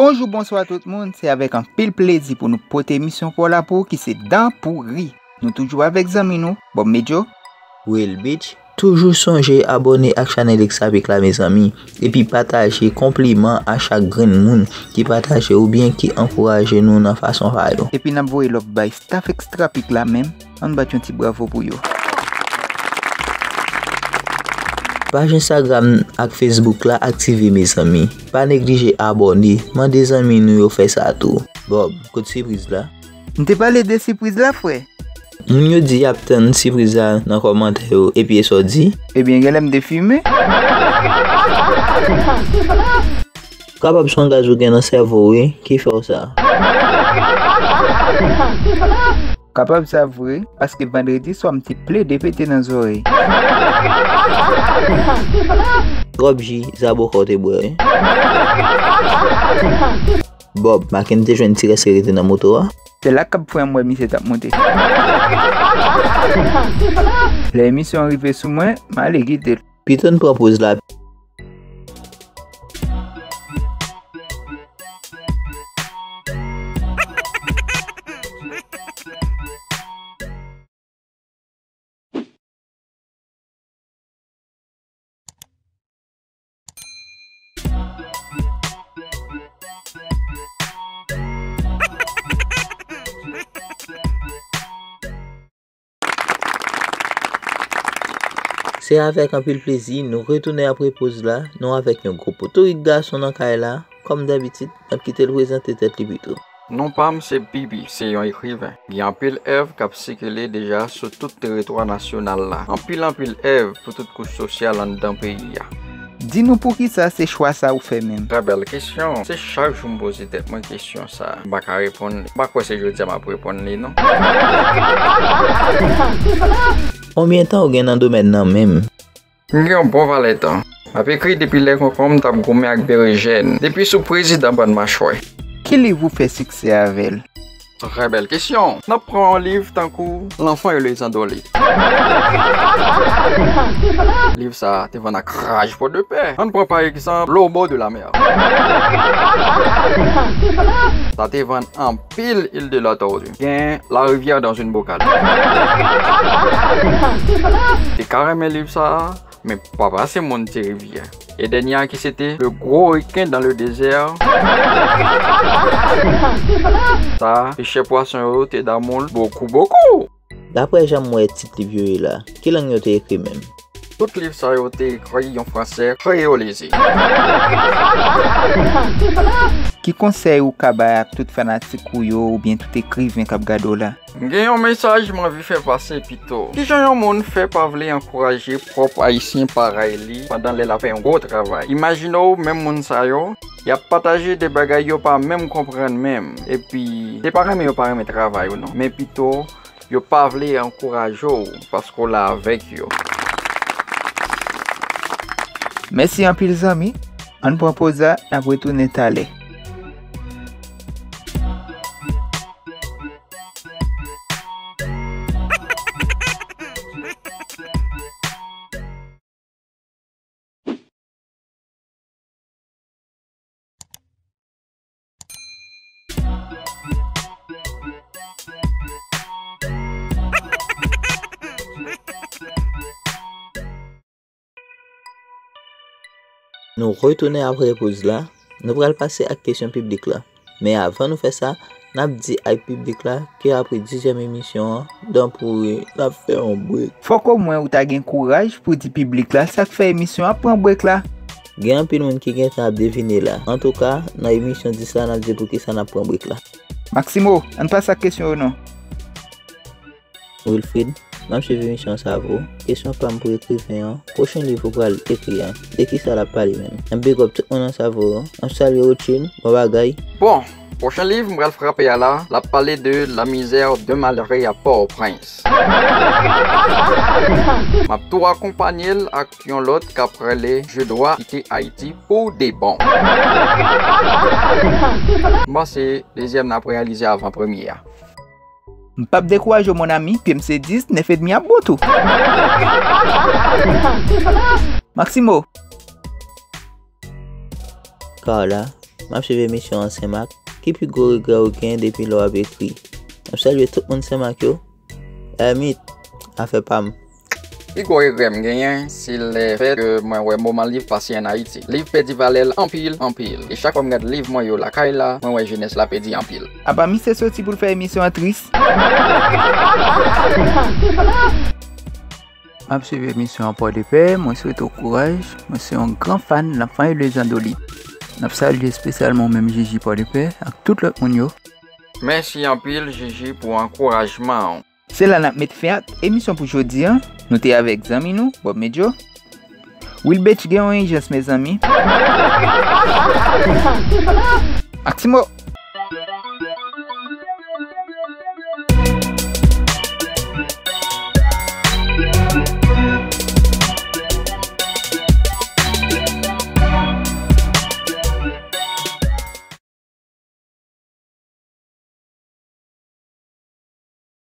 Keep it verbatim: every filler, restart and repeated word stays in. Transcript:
Bonjou, bonswa tout moun, se avèk anpil plezi pou nou pote emisyon pa w la pou ou ki se Dan Pouri. Nou toujou avèk zanmi nou, Bob Medjo. Will Beach. Toujou sonje abòne ak chanèl Extra Pic la, mezanmi, epi pataje, konpliman a chak grenn moun ki pataje oubyen ki ankouraje nou nan fason pa yo. Epi n ap voye love bay staff Extra Pic la menm, ann bat yon ti bravo pou yo. Paj Instagram ak Facebook la aktive, mezanmi. Pa neglije abòne, mande zanmi nou yo fè sa tou. Bob, kot sipriz la? M te pale de sipriz la, frè. Moun yo di y ap tann sipriz la nan kòmantè yo, epi e sa w di? Ebyen, genlè m te fimen. Kapab se yon gaz ou gen nan sèvo w, wi, ki fè w sa. Kapab sa vre, paske vandredi swa m te plede pete nan zòrèy. Twòp ji zabòkò w te bwè, wi. Bob, Maken te jwenn ti rès ki rete nan moto a. Se la k ap fè m wè misye t ap monte. Lè emisyon an rive sou mwen, m ale kite l. Pito n pran poz la. Se avèk anpil plezi nou retounen apre poz la, nou avèk yon gwo potorik gason nan kay la, kòm dabitid, n ap kite l prezante tèt li pito. Non pa m se Bibi, se yon ekriven. Gen anpil èv k ap sikile deja sou tout teritwa nasyonal la. Anpil, anpil èv pou tout kouch sosyal anndan peyi a. Di nou poukisa se chwa sa ou fè menm? Trè bèl kesyon. Se chak jou m poze tèt mwen kesyon sa. M pa ka reponn li. M pa kwè se jodi a m ap reponn li, non. Konbyen tan ou gen nan domèn nan menm? M gen yon bon valè tan. M ap ekri depi lè konkonm t ap goumen ak berejèn, depi sou prezidan bann machwè. Ki liv ou fè siksè avè l? Trè bèl kesyon. N ap pran yon liv tankou L'enfant et les andouillettes. Liv sa a te vann ak raj Pòdepè. Ann pran pa egzanp L'Aube au bord de la mer. Sa te vann anpil Île de la Tortue. Gen La rivière dans une bocale. Te ka renmen liv sa a, men papa se moun Ti Rivyè. E dènye a ki se te Le gros requin dans le désert. Sa, pechè pwason yo te damou l bokou, bokou. Daprè jan m wè tit liv yo ye la, ki lang yo te ekri menm? Tout liv sa yo te ekri yon fransè kreyolize. Ki konsèy ou ka bay ak tout fanatik ou yo oubyen tout ekriven k ap gade w la? M gen yon mesaj m anvi fè pase pito. Kijan yon moun fè pa vle ankouraje pwòp Ayisyen parèy li pandan lè l ap fè yon gwo travay? Imajine w, menm moun sa yo, y ap pataje de bagay yo pa menm konprann menm. Epi, se pa renmen yo pa renmen travay ou non, men pito, yo pa vle ankouraje w paske w la avèk yo. Mèsi anpil, zanmi. Ann pran poz la, n ap retounen talè. Nou retounen apre poz la. Nou pral pase ak kesyon piblik la. Men avan nou fè sa, n ap di ak piblik la ke apre dizyèm emisyon an, Dan Pouri, n ap fè yon brek. Fòk omwen ou ta gen kouraj pou di piblik la sa k fè emisyon an ap pran brek la. Gen anpil moun ki gentan ap devine la. Antouka, nan emisyon dis la, n ap di poukisa n ap pran brek la. Maximo, ann pase ak kesyon yo non. Wilfrid, m ap swiv emisyon an, sa vo. Kesyon pa m pou ekriven an, pwochen liv ou pral ekri a, de kisa l ap pale menm? M ap big up tout moun nan, sa vo. M ap salye Rothschild, bon bagay. Bon, pwochen liv m pral frape a la, l ap pale de la misère de malere a Pòtoprens. M ap tou akonpanye l ak yon lòt k ap rele Je dois quitter Haïti pour de bon. M panse dezyèm nan ap reyalize avan premye a. M p ap dekouraje w, mon ami, ke m se dis, nèf edmi ap bon tou. Maximo. Carla, M ap swiv emisyon an Senmak. Ki pi gwo regrè ou gen depi lè w ap ekri? M ap salye tout moun Senmak yo. Èmit, afè pa m. Pi gwo regrè m genyen, se lefèt ke mwen wè moman liv pase ann Ayiti. Liv pèdi valè l anpil, anpil. E chak fwa m gad liv mwen yo lakay la, mwen wè jenès la pèdi anpil. Apa misye soti pou l fè emisyon an tris? M ap swiv emisyon an Pòdepè, mwen swete w kouraj. Mwen se yon gran fan, Lanfan Elezandolit. N ap salye espesyalman w menm Jiji Pòdepè ak tout lòt moun yo. Mèsi anpil Jiji pou ankourajman w. Se la n ap met fen ak emisyon pou jodi a. Nou te avèk zanmi nou, Bob Medjo. Wilbetch gen yon ijans, mezanmi. Ak ti mo.